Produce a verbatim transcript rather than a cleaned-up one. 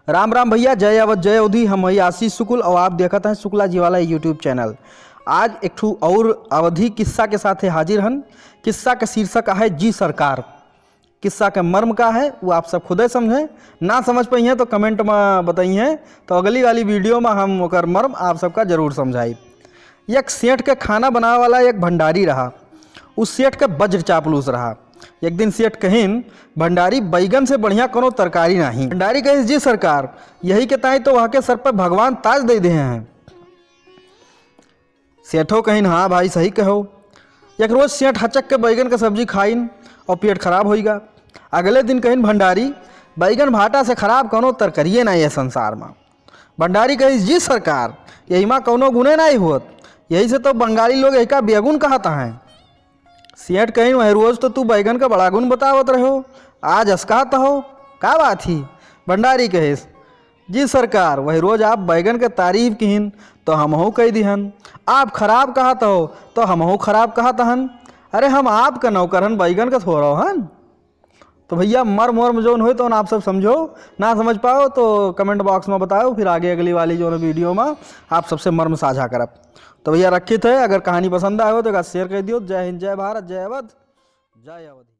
राम राम भइया, जय अवध, जय अवधी। हम हई आशीष शुक्ल और आप देखत हैं शुक्ला जी वाला YouTube channel। आज एक ठू और अवधी किस्सा के साथे हाजिर हन। किस्सा के शीर्षक है जी सरकार। किस्सा के मर्म का है, वो आप सब खुदे समझें। ना समझ पइहें तो comment में बताइहें, तो अगली वाली video में हम ओकर मर्म आप सबका जरूर समझाई। एक सेठ के खाना बनावे वाला एक भंडारी रहा। उस सेठ के वज्र चापलूस रहा। एक दिन सेठ कहिन, "भंडारी, बैगन से बढ़िया कोनो तरकारी नाही।" भंडारी कहिस, "जी सरकार, यही के ताई तो वहाँ के सर पर भगवान ताज दे दे हैं।" सेठो कहिन, "हाँ भाई, सही कहो।" एक रोज सेठ हचक के बैगन के सब्जी खाइन और पेट खराब होइगा। अगले दिन कहिन, "भंडारी, बैगन भाटा से खराब कोनो तरकारिये नाही है संसार में।" भंडारी कहिस, "जी सरकार, यही मा कौनो गुने नाही होत, यही से तो बंगाली लोग एका बेगुन कहत हैं।" सेठ कहिन, "वही रोज तो तू बैगन का बड़ा गुन बतावत रहो, आज अस कहत हो, का बात ही?" भंडारी कहिस, "जी सरकार, वही रोज आप बैगन के तारीफ किहिन तो हमहू कह दिहन, आप खराब कहत हो तो हमहू खराब कहत हन। अरे हम आपका नौकर हन, बैगन का थोड़ो हन।" तो भइया, मर्म वर्म जौन होए तो आप सब समझो, ना समझ पाओ तो comment box में बताओ, फिर आगे अगली वाली जौन video में आप सबसे मर्म साझा करब। तो भइया रखित है, अगर कहानी पसंद आए हो तो एका share कर दियो। जय हिंद, जय भारत, जय अवध, जय अवधी।